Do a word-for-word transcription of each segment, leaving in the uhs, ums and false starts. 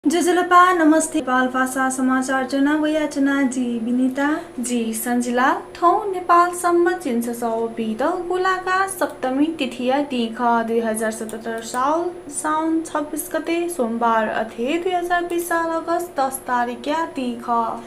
ज्वजलपा, नमस्ते। नेपाल भाषा समाचार ज्वना वयाच्वना जि विनिता। जि सञ्जिला। थौं नेपाल सम्बत झिंछसः व पीदँ गुंलागा सप्तमी तिथिया दिं खः, दुई हजार सतहत्तर साल साउन छब्बिस गते सोमबार, अथे दुई हजार बिस साल अगस्त दस तारिखया दिं खः।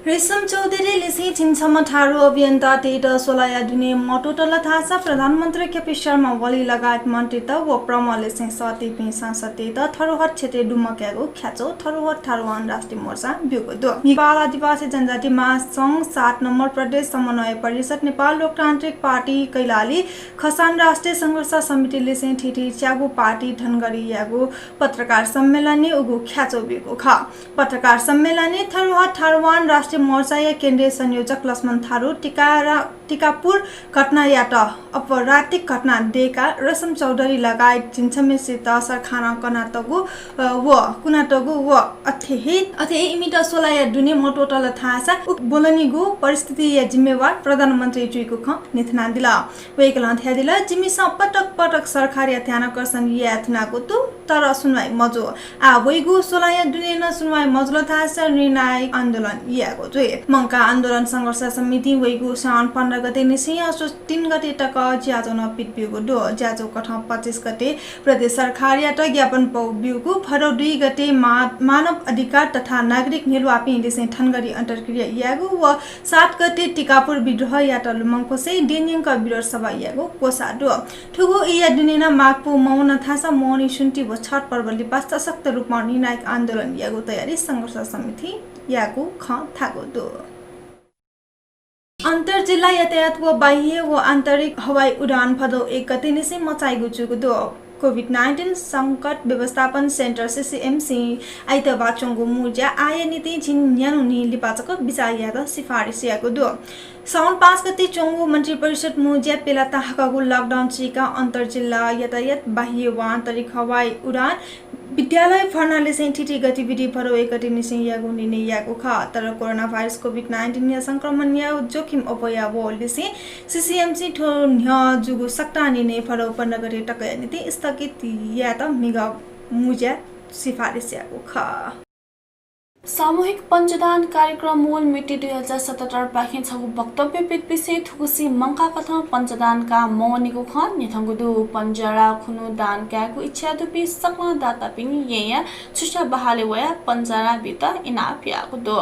रेशम चौधरी लिसें झिंछम्ह थारु अभियन्तातय्त स्वलाया दुने मत्वःतल धाःसा प्रधानमन्त्री केपी शर्मा ओली लगायत मन्त्रीत व प्रमुख लिसें सःतेपिं सांसदतय्त थरुहट क्षेत्रय् दुमकायेगु ख्याच्वः थरुहट थारुवान राष्ट्रिय मोर्चां ब्यूगु दु। नेपाल आदिवासी जनजाति महासंघ सात नम्बर प्रदेश समन्वय परिषद, नेपाल लोकतान्त्रिक पार्टी कैलाली, खसान राष्ट्रिय संघर्ष समिति लिसें थीथी च्यागू पार्टी धनगढीयागु पत्रकार सम्मेलनय् उगु ख्याच्वः ब्यूगु खः। पत्रकार सम्मेलनय् थरुहट थारुवान राष्ट्रिय मोर्चाया केन्द्रीय संयोजक लक्ष्मण थारु टिका-, टिकापुर घटनायात आपराधिक घटना दय्काः रेशम चौधरी लगायत झिंछम्हसित सरकारं कनातःगु, अ, व कुनातःगु व अथे हे, अथे हे इमित स्वलाया दुने मत्वःतल धाःसा उक्त बोलनीगु परिस्थितिया जिम्मेवार प्रधानमन्त्री जुइगु खँ न्ह्यथनादिल। वय्कलं धयादिल, जिमिसं पटक पटक सरकारया ध्यानाकर्षण याये धुनागु दु, तर सुनुवाइ मजू। आः वइगु स्वलाया दुने नं सुनुवाइ मजुल धाःसा निर्णायक आन्दोलन यायेगु जुइ। मंकाः आन्दोलन संघर्ष समितिं वइगु साउन पन्ध्र गते निसें असोज तीन गते तक ज्याझ्वः नं पित ब्यूगु दु। ज्याझ्वः कथं पच्चिस गते प्रदेश सरकारयात ज्ञापन पौ ब्यूगु, भदौ दुई गते मा-, मानव अधिकार तथा नागरिक न्ह्यलुवापिं लिसें धनगढी अन्तर्क्रिया यायेगु व सात गते टिकापुर विद्रोहयात लुमंकुसें दिनयंक विरोध सभा यायेगु क्वसाः दु। थुगु ईया दुने नं माग पौ मवन धाःसा मोहनी स्वन्ति व छठ पर्व लिपा सशक्त रूपं निर्णायक आन्दोलन यायेगु तयारी संघर्ष समितिं यायेगु खँ धाःगु दु। अन्तर्जिल्ला यातायात व बाह्य व आन्तरिक हवाई उडान भदौ एक गते निसें मचाइगु जूगु दु। कोभिड नाइन्टिन संकट व्यवस्थापन सेन्टर, सीसीएमसीं आइतबार च्वंगु मुँज्या आःया निंतिं झिंन्यान्हु निं लिपा जक बिचाः यायेत सिफारिस याःगु दु। साउन पाँच गते च्वंगु मन्त्रिपरिषद मुँज्या प्यला ताहाकःगु लकडाउन चीकाः अन्तर्जिल्ला यातायात, बाह्य व आन्तरिक हवाई उडान, विद्यालय भर्ना लिसें थीथी गतिविधि भदौ एक गते निसें यायेगु निर्णय याःगु खः। तर कोरोना भाइरस कोभिड नाइन्टिनया संक्रमणया जोखिम अप्वया वःलिसें सीसीएमसीं थ्व न्ह्यः जूगु सकतां निर्णय भदौ पन्ध्र गते तकया निंतिं स्थगित यायेत म्हिगः मुँज्यां सिफारिस याःगु खः। सामूहिक पञ्चदान कार्यक्रम मूल मिति दुई हजार सतहत्तर पाखें छगू वक्तव्य पित बिसें थुगुसी मंकाः कथं पञ्चदान काः मवनीगु खँ न्ह्यथंगु दु। पञ्जारा खुन्हु दान कायेगु इच्छा दुपिं सकलें दातापिनि येँया छुस्या बहालय् वयाः पञ्जारा बीत इनाप याःगु दु।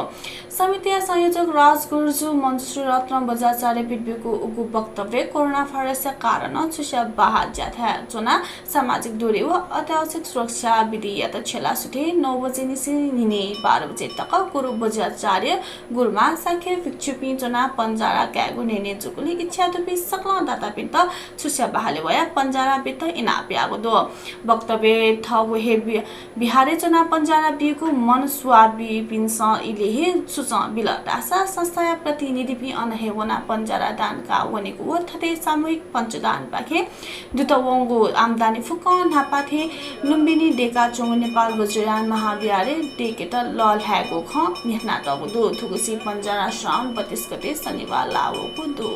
समितिया संयोजक राज गुर्जु, मञ्जुश्री रत्न बज्राचार्यं पित ब्यूगु उगु वक्तव्यय् कोरोना भाइरसया कारणं छुस्या बहाः ज्याथाय् च्वनाः सामाजिक दूरी व अत्यावश्यक सुरक्षा विधियात छ्यला सुथय् नौ बजे निसें न्हिनय् बाह्र बजे तक गुरु बज्राचार्य, गुरुमां, शाक्य भिक्षुपिं च्वनाः पञ्जारा कायेगु निर्णय जूगुलिं इच्छा दुपिं सकलें दातापिन्त छुस्या बहालय् वयाः पञ्जारा बीत इनाप याःगु दु। वक्तव्यय् थःगु हे बि-, बिहारय् च्वनाः पञ्जारा बीगु मन सुवाः बीपिन्सं इलय् हे सुचं बिल धाःसा संस्थाया प्रतिनिधिपिं अन हे वनाः पञ्जारा दान काः वनेगु व थथे सामूहिक पञ्चदानपाखें दुत वंगु आम्दानी फुक्कं न्हापां थें लुम्बिनी दय्काच्वंगु नेपाल वज्रयान महाविहारय् दय्केत लःल्हायेगु खँ न्ह्यथनातःगु दु। थुगुसी पञ्जारा श्रावण बत्तीस गते शनिबार लाः वःगु दु।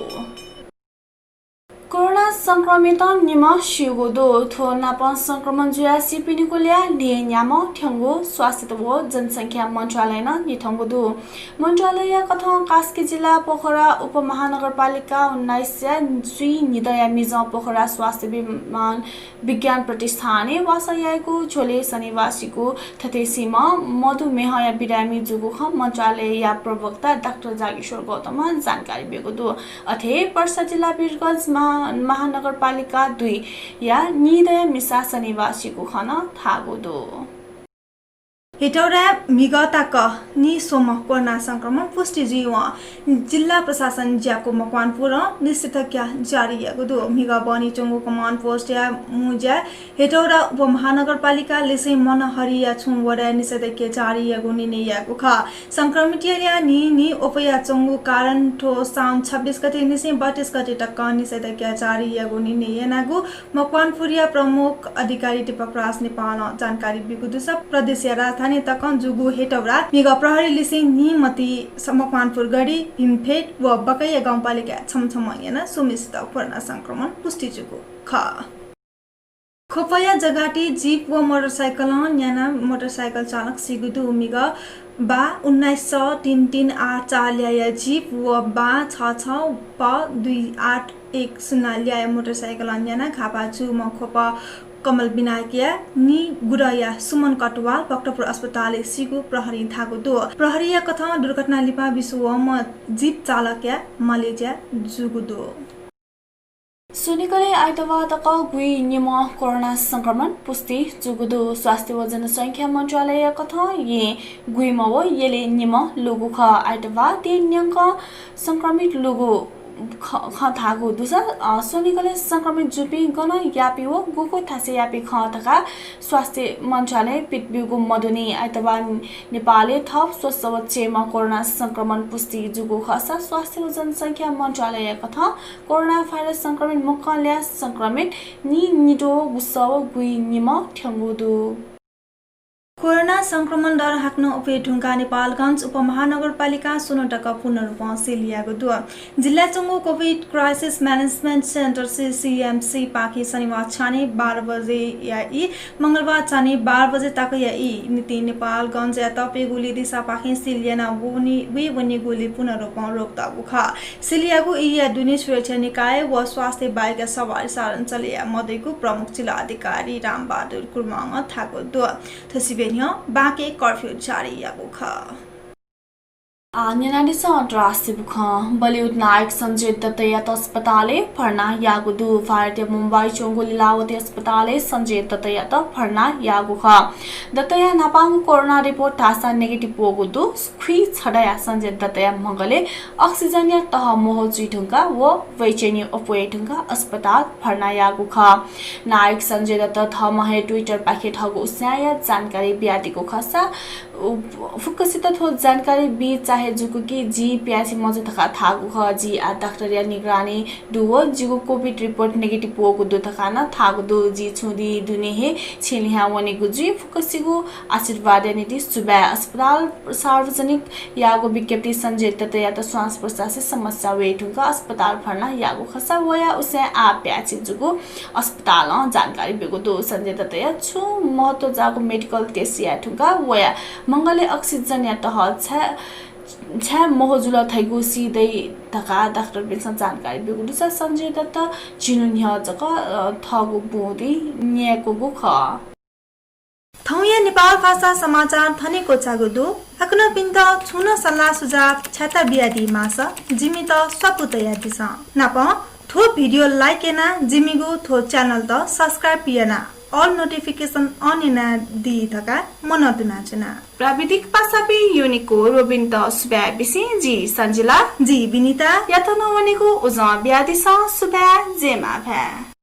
कोरोना संक्रमित निम्ह स्यूगु दु। थ्व नापं संक्रमण जुयाः सीपिनिगु ल्याः ल्यं न्याम्ह थ्यंगु स्वास्थ्य व जनसंख्या मन्त्रालयं न्ह्यथंगु दु। मन्त्रालयया कथं कास्की जिल्ला पोखरा उपमहानगरपालिका उन्नाइसया स्वीनिदँया मिजं पोखरा स्वास्थ्य विमान विज्ञान प्रतिष्ठानय् वासः याइगु झ्वलय् शनिबाःसिगु थथे सीम्ह मधुमेहया बिरामी जूगु खँ मन्त्रालयया प्रवक्ता डाक्टर जागेश्वर गौतमं जानकारी ब्यूगु दु। अथे हे पर्सा जिल्ला वीरगंज महा-, महानगरपालिका दुईया निदँया मिसा शनिबाःसिगु खँ नं धाःगु दु। हेटौडाय् म्हिगः तक नीस्वम्ह कोरोना संक्रमण पुष्टि जुइवं जिल्ला प्रशासन ज्याकू मकवानपुरं निषेधाज्ञा जारी याःगु दु। म्हिगः बहनी च्वंगु कमान्ड पोस्टया मुँज्याय् हेटौडा उपमहानगरपालिका लिसें मनहरीया छुं वडाय् निषेधाज्ञा जारी याःगु निर्णय याःगु खः। संक्रमितया ल्याः नीन्हि अप्वयाच्वंगु कारणं थ्व साउन छब्बिस गते निसें बत्तीस गते तक निषेधाज्ञा जारी याःगु निर्णय यानागु मकवानपुरया प्रमुख अधिकारी दीपक राज नेपालं जानकारी ब्यूगु दुसा प्रदेशया राजधानी तकं जूगु हेटौडा म्हिगः प्रहरीलिसें नीमति, मकवानपुर गढी, भीमफेड व बकैया गाउँपालिकाय् छम्ह छम्ह यानाः स्वम्हेसित कोरोना संक्रमण पुष्टि जूगु खः। ख्वपया जगाति जीप व मोटरसाइकलं न्यानाः मोटरसाइकल चालक सीगु दु। म्हिगः बा उन्नाइस स तीन तीन आठ चार ल्याःया जीप व बा छ छ प दुई आठ एक शून्य ल्याःया मोटरसाइकलं न्यानाः घाःपाः जूम्ह ख्वप कमल विनायकया नीगुदँया सुमन कटुवाल भक्तपुर अस्पतालय् सीगु प्रहरीं धाःगु दु। प्रहरीया कथं दुर्घटना लिपा बिस्युं वःम्ह जीप चालकया मलेज्या जूगु दु। स्वनिगलय् आइतबाः तक गुइनिम्ह कोरोना संक्रमण पुष्टि जूगु दु। स्वास्थ्य व जनसंख्या मन्त्रालयया कथं येँ गुइम्ह व यलय् निम्ह लूगु खः। आइतबाः दिं न्यंकं संक्रमित लूगु ख-, खँ धाःगु दुसा, अ, स्वनिगलय् संक्रमित जूपिं गन याःपिं व गुगु थासय् याःपिं खः धकाः स्वास्थ्य मन्त्रालयं पित ब्यूगु मदुनि। आइतबाः नेपालय् थप स्वसः व चय्म्ह कोरोना संक्रमण पुष्टि जूगु खःसा स्वास्थ्य व जनसंख्या मन्त्रालयया कथं कोरोना भाइरस संक्रमित मखंलि संक्रमित नीनिद्वः गुसः व गुइनिम्ह थ्यंगु दु। कोरोना संक्रमण दर हाकनं अप्वये धुंकाः नेपालगञ्ज उपमहानगरपालिकां स्वन्हु तक पूर्ण रूपं सिल याःगु दु। जिल्लाय् च्वंगु COVID Crisis Management Centre, CCMC, पाखें शनिबाः छानय् बाह्र बजेया ई, मंगलबाः छानय् बाह्र बजे तकया ई निंतिं नेपालगञ्जयात प्यंगू लिदिंसापाखें सिल याना वने, वये वनीगुलिं पूर्ण रूपं रोक तःगु खः। सिल याःगु ईया दुने सुरक्षा निकाय व स्वास्थ्य बाहेक सवारी साधन चले याये मदइगु प्रमुख जिल्ला अधिकारी रामबहादुर गुरुमांगं धाःगु दु। थ्व सिबें न्ह्यः बाँके कर्फ्यू जारी याःगु खः। आः न्यनादिसँ अन्तर्राष्ट्रिय बुखँ। बलिउड नायक सञ्जय दत्तयात अस्पतालय् भर्ना याःगु दु। भारतया मुम्बई च्वंगु लीलावती अस्पतालय् सञ्जय दत्तयात भर्ना याःगु खः। दत्तया न्हापांगु कोरोना रिपोर्ट धाःसा नेगेटिभ वःगु दु। खुइछदँया सञ्जय दत्तया म्ह गले अक्सिजनया तह म्हो जुइ धुंकाः व बेचैनी अप्वये धुंकाः अस्पताल भर्ना याःगु खः। नायक सञ्जय दत्तं थःम्हं हे Twitter पाखें थःगु उसाँय्‌या जानकारी बियादीगु खःसा, उ, फुक्कसित थ्व जानकारी बी चाहे जूगु कि जिं प्यासे मजू धकाः धाःगु खः। जि आः डाक्टरया निगरानी दु व जिगु COVID रिपोर्ट नेगेटिभ वःगु दु धकाः नं धाःगु दु। जि छुं दिं दुने हे छेँ लिहां वनेगु जुइ। फुक्कसिगु आशीर्वादया निंतिं सुभाय्। अस्पतालं सार्वजनिक याःगु विज्ञप्तिं सञ्जय दत्तयात श्वास प्रश्वासय् समस्या वये धुंकाः अस्पताल भर्ना याःगु खःसा वया उसाँय् आः प्यासे जूगु अस्पतालं जानकारी ब्यूगु दु। सञ्जय दत्तया छुं महत्व जाःगु मेडिकल टेस्ट याये धुंकाः वया म्ह गले अक्सिजनया तह छाय्, छाय् म्हो जुल धइगु सी दइ धकाः डाक्टरपिन्सं जानकारी ब्यूगु दुसा सञ्जय दत्त झिन्हु न्ह्यः जक, अ, थःगु बुँदि न्यायेकूगु खः। थौंया नेपाल भाषा समाचार थन हे क्वचाःगु दु। छिकपिन्त छुं नं सल्लाह सुझाव छ्याता बियादी माःसा जिमित स्वापू तयादिसँ। नापं थ्व भिडियो like यानाः जिमिगु थ्व च्यानलत subscribe यानाः all notification on यानादी धकाः मनंतुनाच्वना। प्राविधिक पासापिं युनिक व रोबिनत सुभाय् बिसें जि सञ्जिला। जि बिनिता। यात नं वनेगु उजं बियादिसँ। सुभाय्, जय मांभाय्।